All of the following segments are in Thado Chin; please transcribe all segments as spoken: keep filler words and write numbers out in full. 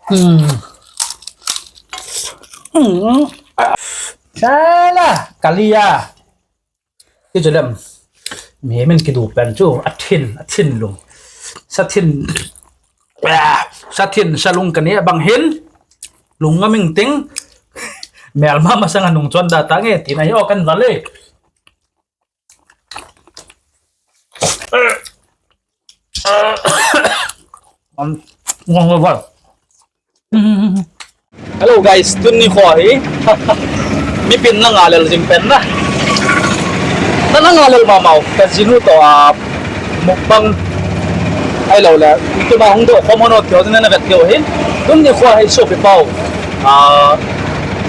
Hmm. Hmm. Sala, kalia. Ti chu lem. Mi min kidu pen chu, a thin, a thin lung. Sa thin, ah, sa thin, sa lung ka ne bang hin. Lung ngam ing ting. Melma masang a nung chon da ta nge, ti na hi o kan va le. Um, ngong ngong. Hello guys, tuni kho hi. Mi pin na ngalel jing pen na. Na na ngalel mamau. Ka jinu to a mukbang. Ai lo le. Itu ma hung do khomo no tio na na vet tio hi. Tuni kho hi sopi pau. A,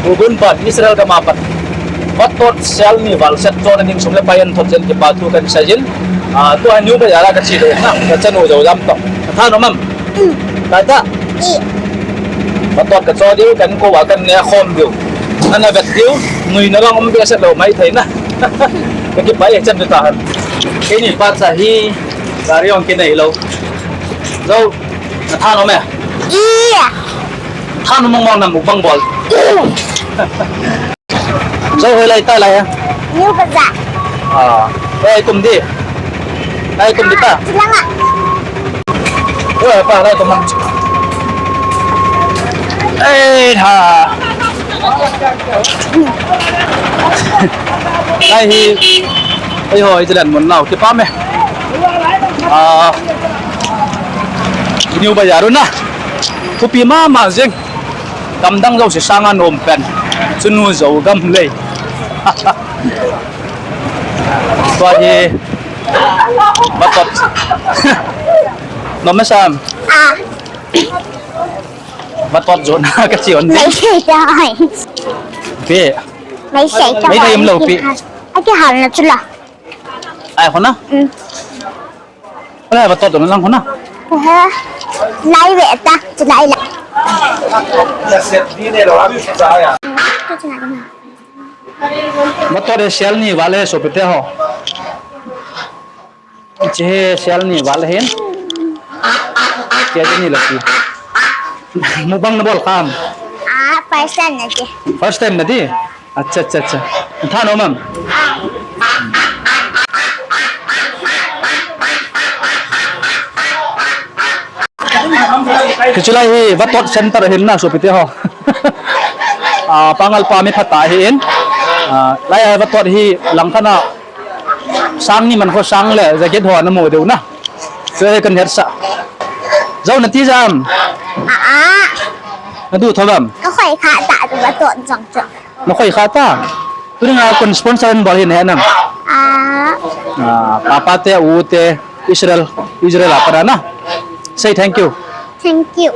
Gugun pan, Israel gam a pan. Vatot sel ni val set chon a ding sum le pai an thot jen kipa thu kan sa jin. A, tua New Bazar a ka chi le na, ka chanu Jou Jam to. Tha nom am? Tha tha. Vatot ka cho diu, kan ko wa kan ne khom diu. Na na vet diu, nui na lang um be set lo mai thei na. Ka kipa e chan tu ta han. Keini pa cha hi, gari ong kinei lo. Jou, na tha nom e? Tha nom mong mong na mukbang bol. Jou hoi lai ta lai ha? New Bazar. Ah, lai kum di. Lai kum di ta. Chilang a. Oi, pa, lai kum. Ei, ha. Lai hi. Ei, hoi, chilang mun nau. Kipa me. Ah. New Bazar na. Thupi mama jing. Gamdang jouse sanga nom pen. Chunu Jou gam lei. Tua hi. Vatot. Nom e sam? Ah. Vatot jona ka chi on. Mai sei ta ai. Pe. Mai sei ta. Mai dei em lo pe. Aki hal na chula. Ai khona? Mm. Lai vatot na lang khona. Aha. Lai ve ta, chu lai la. Vatot e sel ni val e sopi te ho. Che he sel ni val hin. Che ni la ki. Mukbang na bol kham? Ah, first time na che. First time na di? Acha, acha, acha. Tha nom am? Hichu lai hi vatot center hin na sopi te ho. Ah, pangal pa mi phat ahin. Ah, lai a vatot hi lang khat na sang ni man kho sang le jacket ho na mu deu na. Chu hi kan het sa. Jou na ti jam? Ah, ah. Na du tho bam? Ka khoi kha ta tu vatot jong chu. Na khoi kha ta. Tuni nga kon sponsor hin bol hin he nam. Ah. Ah, papa te, u te, Israel, Israel a para na. Say thank you. Thank you.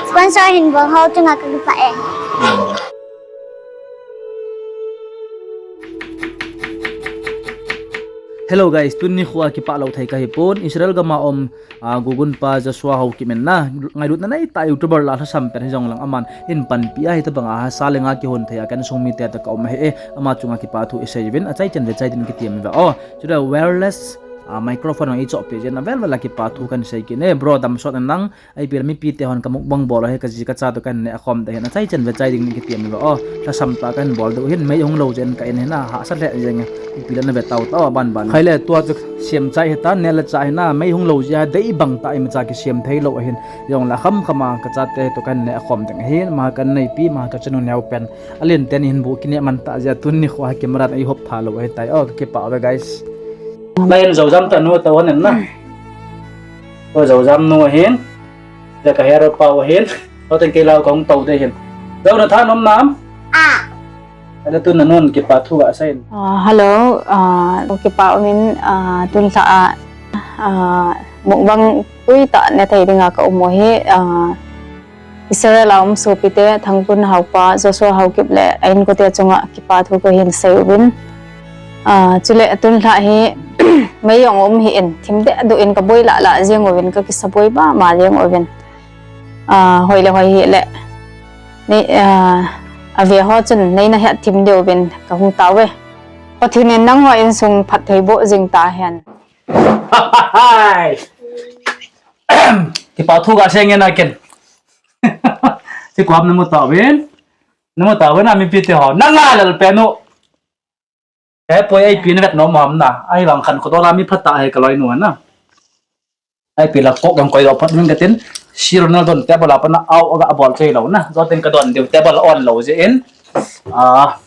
Sponsor hin bol ho tu nga ka pa e. Hello guys, tuni kho a kipah lou thei kahi pon, Israel gam a um, ah, Gugun pa Joshua Haokip in na, ngailutna nei tah YouTuber la lhasam pen hi jong lang aman, hin panpi a hitabang a hahsa le nga kihon thei a kan sung mite toh ka um ahi e, ama chunga kipathu i sei uvin, achai chan ve chai din kiti em ve o. Chuti a wireless, ah, microphone ang i choh pi jin a vel vel a kipathu kan sei kit e, bro damsot in lang, Ipi le mipi te hon ka mukbang bol u hi ka ji ka cha toh kan neh khom te hin achai chan ve chai ding in kiti em ve o. Lhasam tah kan bol diu hin mei hung lou jeh in ka in hin a hahsa lheh jeng e. Ipi le na ve tau tau a ban ban. Khai le tua chu siam chai hita, neh le chah hin a mei hung lou jeh a dei bang tah imacha kisiam thei lou ahin. Jong le kham kham a ka chate toh kan neh khom ding ahin, ama kan neipi, ama ka chanu neo pen. Alen ten hin bu kineh man tah jeh a tuni kho a camera in ei hop tha lou ahitai. O, ka kipah uve guys. Lai in Jou Jam toh nu toh hon in na. Ko Jou Jam nu ahin. Le ka hero pa u ahin. Ko teng kei lau ka hung tou de hin. Jou na tha nom nam? Ah. Ale tun na nun kipathu ga sei in. Ah, hello. Ah, kipah umin, ah, tun lha a, ah, mukbang tui tah ne thei dinga ka um u hi, ah, Israel a um sopi te, Thangkun Haopa, Joshua Haokip le a inkote chunga kipathu ka hin sei uvin. Ah, chule tun lha hi, mei jong um hi in, thim deh duh in ka boi lah lah jeng uvin, ka kisa boi mama jeng uvin. Ah, hoi le hoi hi le. Nei, ah, a ve ho chun nei na het thim deh uvin ka hung tao ve. Pathen in nangho insung phatthei boh jing ta hen. Hai. Kipa thu kasei nge na ken. Ti kuam namu tauvin. Namu tauvin a mipi te ho. Nanga lel penu. He poi, eipi na vet nom ham na. Ahivang khankho dola mi phatah hi kaloinu na. Eipi la kok gam koi lo phat ning katin. Si Ronaldo table a pat na out aga bol thei lou na. Jotin kadon diu table on lou jeh in. Ah.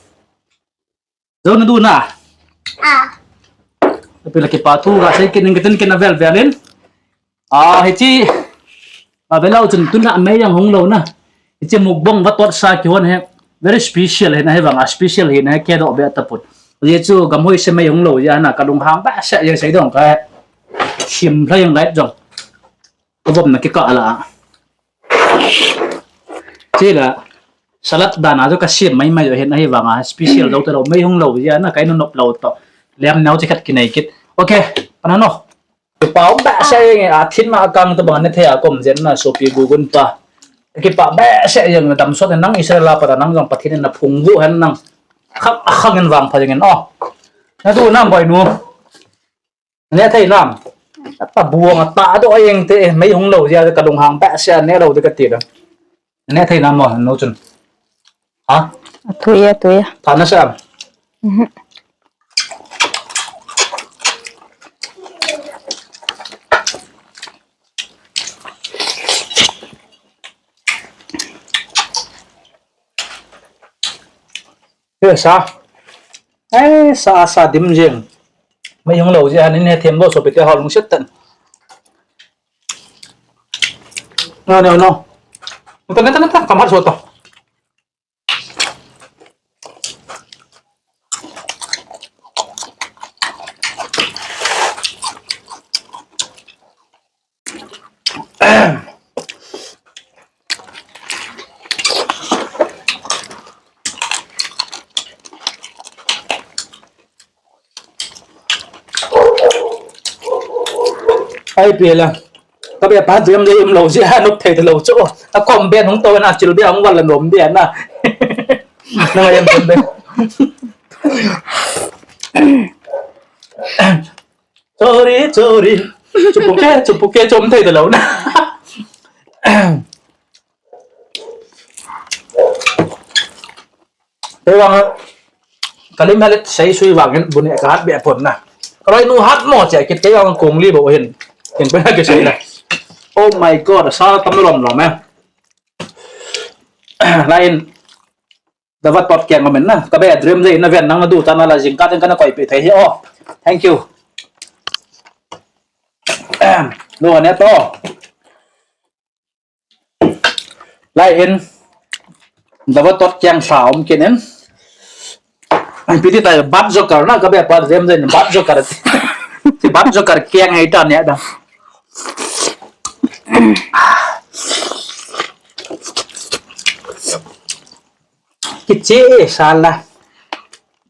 Jou nadu na. Ah. Eipi la kipa thu kasei kit ning katin kin avel vel in. Ah, hiche, ah, vela uchun tun la mei jong hung lou na. Hiche mukbang vatot sa kihon hi very special hi na, hivang a special hi na, kedoh be taput. Hiche chu gam hoi se mei hung lou jeh a na kalung hang behseh jeng sei dong ka. Sim lha jeng light jong. Ka vom na kikah la. Chule, salad dan a chu kasem mai mai jo hin ahivang a special jou talou, mei hung lou jeh a na ka inunop lou toh. Lem neo chi khat kinei kit. Okay, pana no. Kipa um behseh jeng e, athin ma akang tobang a ne thei a kom jeng na sopi gugun pa. Kipa behseh jeng, damsot nang Israel a pat a nang jong Pathen in naphung vuh hen nang. Khang, akhang in vangpha jeng in o. Nadu na boinu. Ne thei nam. Abuang atah doh jeng te, mei hung lou jeh a kalung hang behseh a ne lou de kati da. Ne thei nam mo, nu chun. Ha? Athui, athui. Tha nasa am? Mhm. He sa. Ai, sa, sa dim jeng. Mei hung lou jeh a hin hethem lou sopi te ho lungset tan. No, no, no. Nata, nata, nata, kamar sota. Ai pi la. Ka be pa diam de im lo jeh a nop thei lou chu. A kom ben hung to na chil be hung val la nom be na. Na ngai em be. Sorry, sorry. Chupu ke, chupu ke chom thei lou na. Kei vang, kalim halet sei sui vang hin bu ne kahat be pon na. Kaloi nu hat mo che kit kei vang kong li bo hin. Hin pe na ke sei na. Oh my God, sa tam lom lom eh. Lain, dava tot keng amen na. Ka be dream jeh na ven nang du ta na la jing ka ten kana koi pe thei hi o. Thank you. Lo ne to. Lai in. Dava tot keng sa om kinen. Ai piti tai bat joker na ka be pat zem zem bat joker. Ti bat joker keng hai ta ne da. Kichi sala.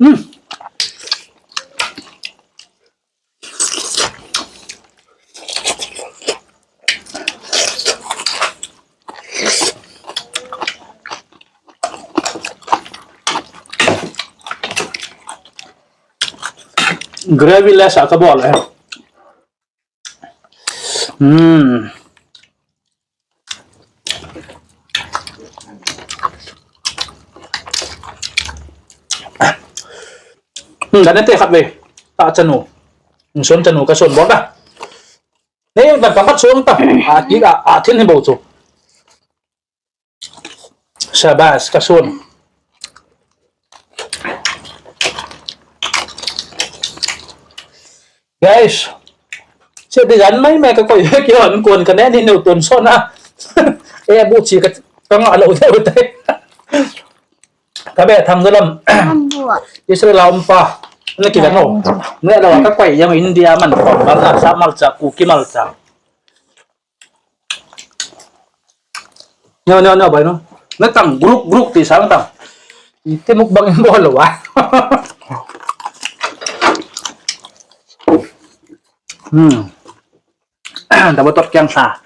Hmm. Gravy less a kabol eh. Hmm. Hmm, dan te khat ve. Ta chanu. Son chanu ka son bol ta. Nei, ban pang khat son ta. A ki a, a thin hi bo chu. Sabas, ka son. Guys, se di jan mai mai ka koi ki hon kon ka ne ni nu ton son a. E bu chi ka ka nga lo de te. Ka be thang dalam. Israel a um pa. Ne ki da no. Ne la ka koi yang India man ko. Ba na sa mal cha ku ki mal cha. Nyo, nyo, nyo, bai no. Na tang, group, group ti sang tang. Ite mukbang in bol lo wa. Hmm. Dava tot keng sa.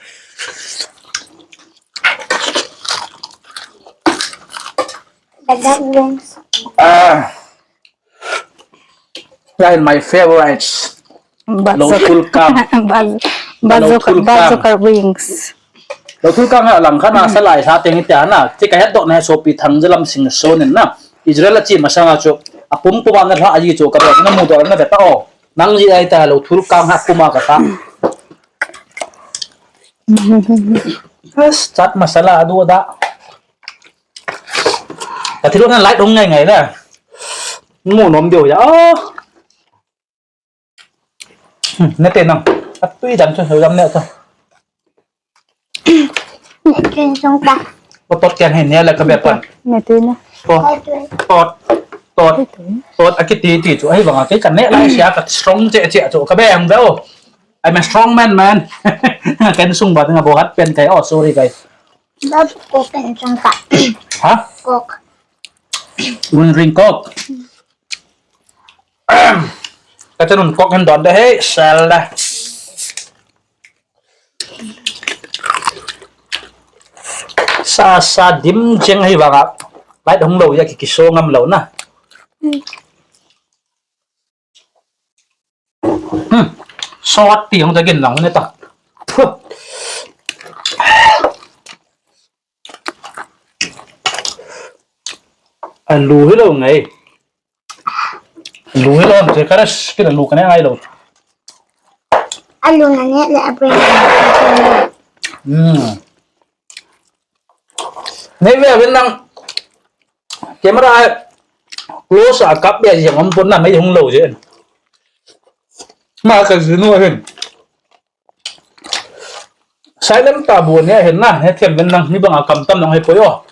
Dadak wings. Ah. That is my favorites. Bazooka. Low full cam. Baz-, bazooka, bazooka wings. Lou thul kang a lang khat na sa lai lha teng tia na. Ti ka het doh na he sopi Thangjalam Singson in na. Israel a chi masang a chu. A pum pum a na lha a ji chu ka be na mu doh na ve ta o. Nang ji ai ta lou thul kang ha pum a ka ta. Chaat masala adu da. Ka thil na light hung ngai ngai le. Mu nom deu ya. Oh. Hmm, ne te nang. Atui dan chu, dan ne chu. Ken song ta. Ko tot ken hin ne la ka be pan. Ne te na. Tot. Tot. Tot. Tot akiti ti chu. Ahivanga ke ka ne lai sia ka strong che che chu. Ka be ang be o. I'm a strong man, man. Ken sung ba nga bo hat pen kai. Oh, sorry, guys. Dab ko ken song ta. Ha? Kok. Ring ring kok. Ka chanun kok hin don de hei, sel de. Sa, sa dim jeng hivanga. Light hung lou ya ki, kiso ngam lou na. Hmm. Sot ti hung ta gin lang ne ta. Phu. Alu hi lou ngai. Alu hi lou, te ka ras, kila alu ka ne ngai lou. Alu na ne le abu. Hmm. Nei ve vin nang camera close a kap be jeng om pon na mai hung lou je. Ma ka jinu hin. Silent ta bu ne hin na, he thiam ben nang ni bang a kam tam nang he poi o.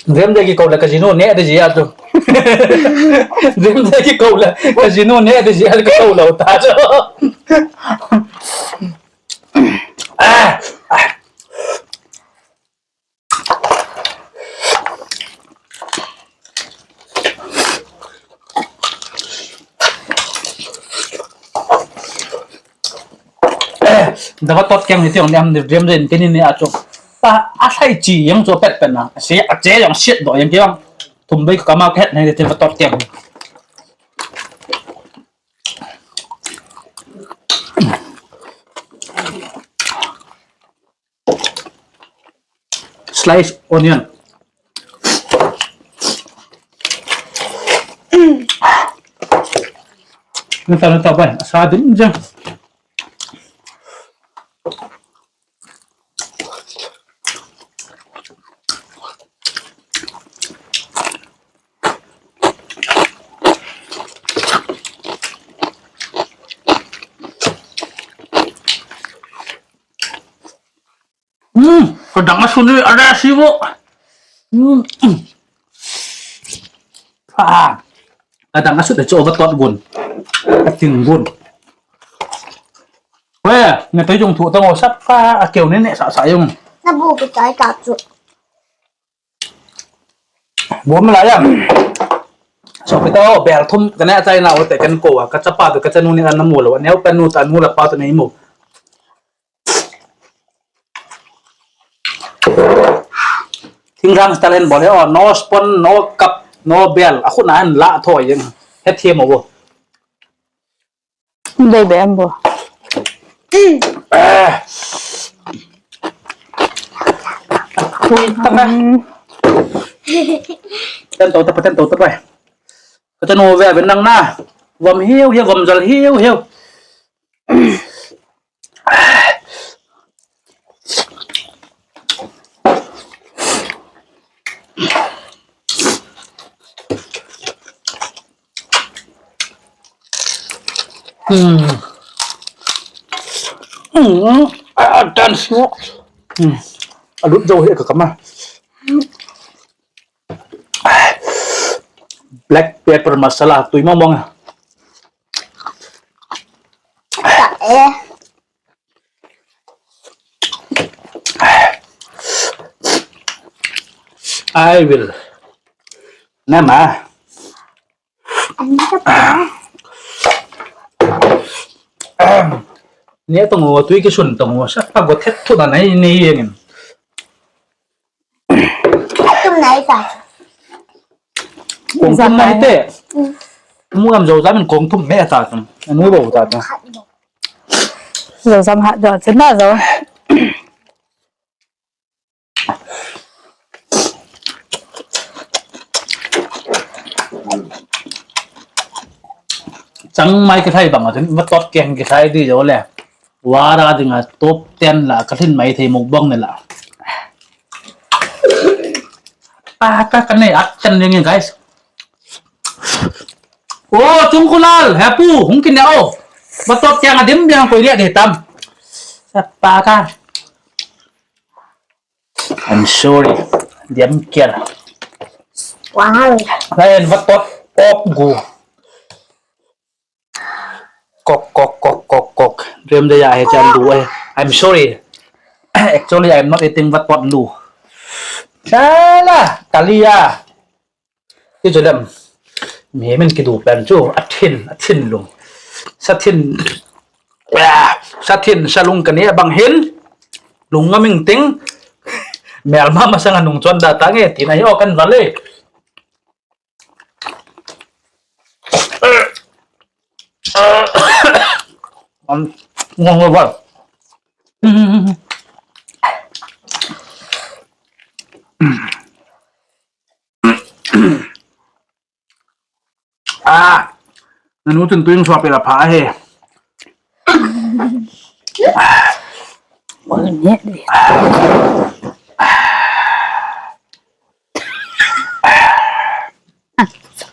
Rem de ki ko la ka jinu ne de ji a tu. Rem de ki ko la ka jinu ne de ji a ka ko la ta jo. Ah, ah. Dava tot keng hiti ong niam ni riam rin kini ni achu. Pa a thai chi yang chu pet pet na. Si a che yang siat do yang kiang. Thum bei ka ma ka het nei te va tot keng. Slice onion. Nata nata bai, asa din jeng. Hmm, kadang asun ni ada sibu. Hmm. Ah, kadang asun de chu va tot gun. Ating gun. We, ne tai jong thu tang o sat pa akeu ne ne sa sa jong. Na bu ka tai ta chu. Bom la ya. So kita o bel thum ka ne chai na o te kan ko ka chapa tu ka chanu ni an na mu lo ne o panu ta nu la pa tu nei mu. Thingrang style hin bol he o, no spoon, no cup, no bel. A khut na hin la thoi jeng. Hethem o bo. Bei bei am bo. Eh. Thui ta pa. Ten to ta pa, ten to ta pa. Ka ten o ve ve nang na. Vom hiu hiu, vom jal hiu hiu. Hmm. Hmm. Ah, dance. Hmm. Alut jo hi ka kama. Black pepper masala tui mong mong. Ta e. I will. Nama. Ani ka pa. Ni tong o tui kisun tong o sa pa go thet thu na nai ni yeng. Tum nai ta. Kong tum nai te. Mm. Mu lam Zozam in kong thum me ta tum. Anu bo ta tum. Zozam hat jo, chen na jo. Chang mai ka thai bang a chen, vatot keng ka thai di jo le. Vara dinga top ten la ka thin mai thei mukbang ne la. Pa ka ka nei at chan ding guys. Oh, Chungkulal, hapu, hung kin o. Vatot keng a dim biang koi le de tam. Sa pa ka. I'm sorry. Diam kial. Wow. Lain vatot op gu. Kok, kok, kok, kok, kok. Dream day ahi chan lu eh. I'm sorry. Actually, I'm not eating vatot lu. Sala, kalia. Ki chu dem. Mi min kidu pen chu. A thin, a thin lung. Sa thin. Ah, sa thin, sa lung kani abang hin. Lung ngaming ting. Mel mama sanga nung chon da ta nge. Tina hi o kan vale. Ngong ba. Ah, nanu tun tuing suap ila pha he.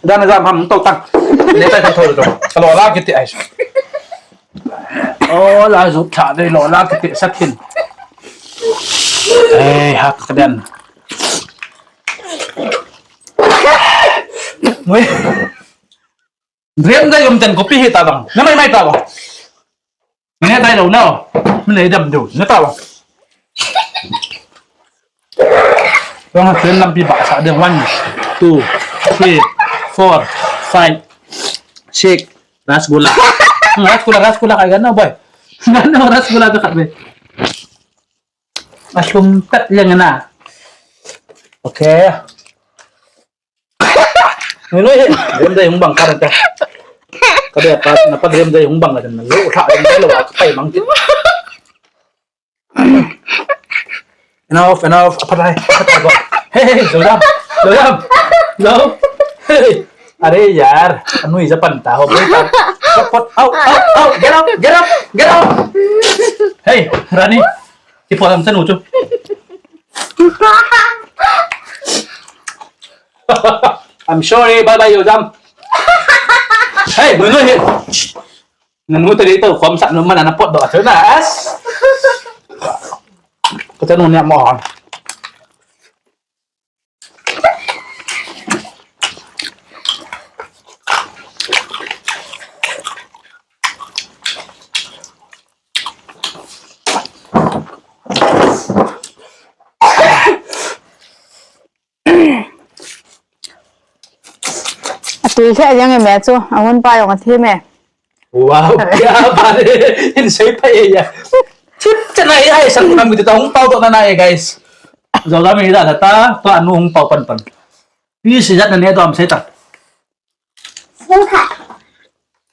Dan jam ham to tang. Ne tai thou to. Kalo la kiti ai. Oh, la zu tha de lo la kiti sa thin. Eh, hak ka den. Mui. Dream day um ten kopi hi ta bang. Na mai mai ta bang. Mine tai lo na. Mine dam du. Na ta bang. Bang ha ten lampi ba sa de one, two, three, four, five, six. Rasgulla. Rasgulla, rasgulla ka gana boy. Gana rasgulla ka khat be. Asum tat yang na. Okay. Nui nui, dream day hung bang ka ta. Ka dia pa, na pa dream day hung bang ka ta. Lo tha dream day lo ka pai mang ti. Enough, enough. Apa lai? Apa lai ba? Hey, hey, slow down. Slow down. Slow. Hey. Are yaar, anu ija pan ta ho. Break up. Out, out, out. Get up, get up, get up. Hey, Rani. Ti po lam sanu chu. I'm sorry, bye bye, Yojam. Hey, no, no, hey. Nanu tadi tu, kom sak numan anak pot doa tu nas. Kita nunyak mohon. Atui lheh jeng e me chu, ahun pa jong athi me. Wow, kya baat hai. In sei pa e ya. Chip chana e, ai sang na mi ta hung pao to na na e, guys. Jao da mi da ta, to anu hung pao pan pan. Pi si jat na ne to am sei ta.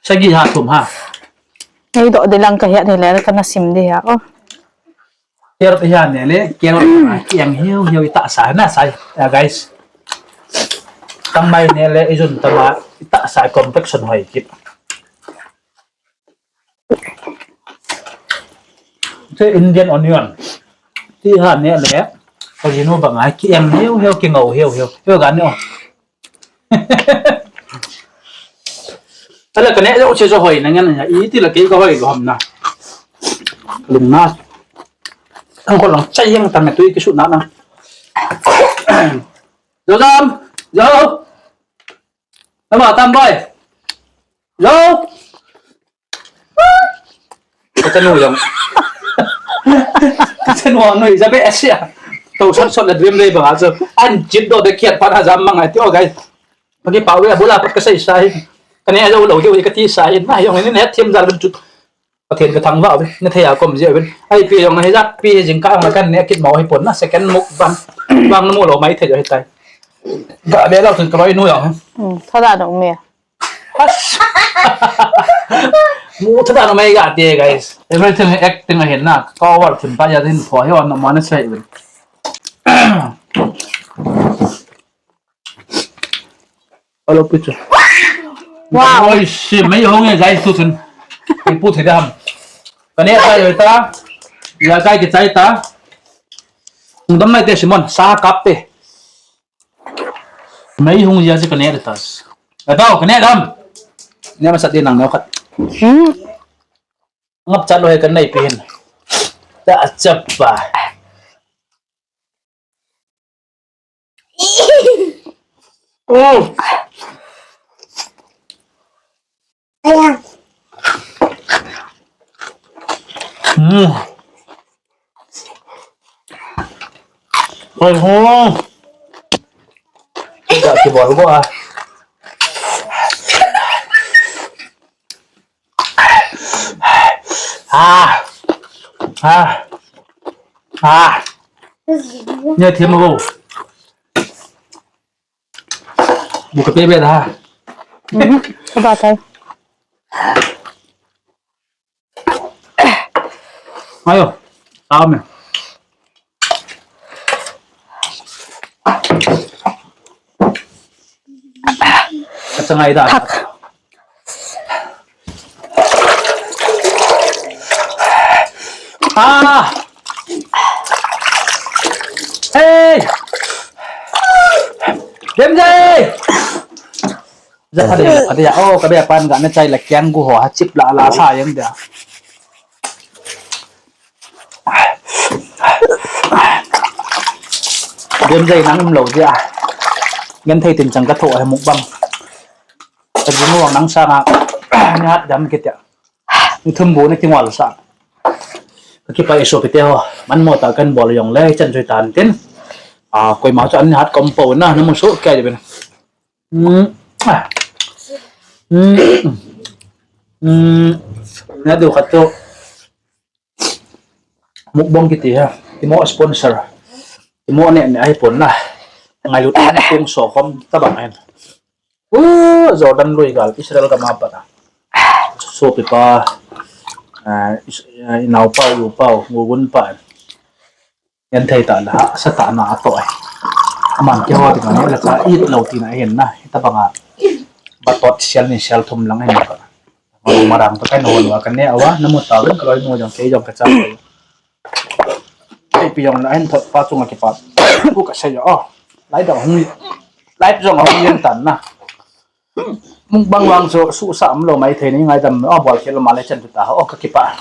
Sagi ha thum ha. Nei doh ding lang ka het ni le ka na sim ding ha. Oh. Carrot hi a ne le, carrot a kiang hiu hiu i tahsa na sai, ah, guys. Tangmai ne le, i jun tama i tahsa complexion hoi kit. Che Indian onion. Ti ha ne le, ka jinu bang a kiang hiu hiu, kingou hiu hiu. Hiu ga ne o. Ala ka ne jo che jo hoi na ngan ya, i ti la ke ka hoi lo ham na. Lung na. Ang ko lang chai yang tam tu i ki su na na. Jo jam, jo. Ama tam bai. Jo. Ka chanu jong. Ka chanu jong noi ja be asia. To sot sot la dream day banga chu. An chit do de kiat pa na jam mang ai ti o guys. Pagi pa we bula pat ka sei sai. Ka ne jo lo jo ka ti sai. Na jong ni ne thim ja lu chu. Pathen ka thangvah ve. Ne thei a kom je ve. Ai pi jong na he ja pi jing ka ang kan ne kit mo hi pon na second mukbang. Bang na mu lo mai thei jo hi tai. Ga be lo tun ka roi nu jong. Hmm, thoda dong me. As. Mu thada no mai ga te, guys. Everything acting ahin na. Ka over thim pa ya din pho hi on na mana sai. Alo, picture. Wow. Oi, si, mei hung e, guys, tu chun. Ipu thei da ham. Ka neh chai ta. Ya chai kichai ta. Hung dam nai te, Simon, sa kap te. Mei hung jia si ka neh ta. Ka tao, ka neh dam. Neh masa te nang neo khat. Hmm. Ngap chat lou he ka neipi hin. Ta chapa. Mm. Mm. Oi, mm. Ka kibol ko a. Ah. Ah. Ah. Nya thiam ko. Bu ka pe be da. Mhm. Ka ba tai. Ayo. Tao me. Ka changai da. Thak. Ah! Hey! Demjai! Ja ka de, ka de, oh, ka de pan ga na chai la kiang gu ho ha chip la la sa yang da. Demjai nang um lo dia. Ngen thei tin chang ka tho he mukbang. Ka jing wang nang sanga, ni hat dam kit ya. Ni thum bu ni kingol sa. Ka kipah e sopite ho. Man mo ta kan bol jong le, chan jui tan tin. Ah, koima chu an ni hat kom po na, na mu so kei de ben. Hmm. Ah. Hmm. Hmm. Na du khat chu. Mukbang kiti ha. Imo sponsor. Imo ne ne ai pon na. Ngailut kung so khom tabang hen. Uh, Jordan lui gal Israel ka ma pa ta. Sopi pa, ah, is-, ah, inau pa, u pa, ngugun pa. Yan thei ta la, sa ta na to ai. Aman ke ho ti ka ne la cha it lo ti na hen na. Tabanga. Batot sial ni sial thum lang hen ka. Marang ta kai no wa ka ne awa, na mu ta wen ka loi mu jong ke jong ka cha. Ei pi jong na hen thot pa chunga kipat. Ku ka sa yo. Lai dong hung. Lai jong hung yen tan na. Mukbang vang so, su sa um lo mai thei ni ngaidam, oh, bol khel ma le chan tu ta, oh, ka kipah.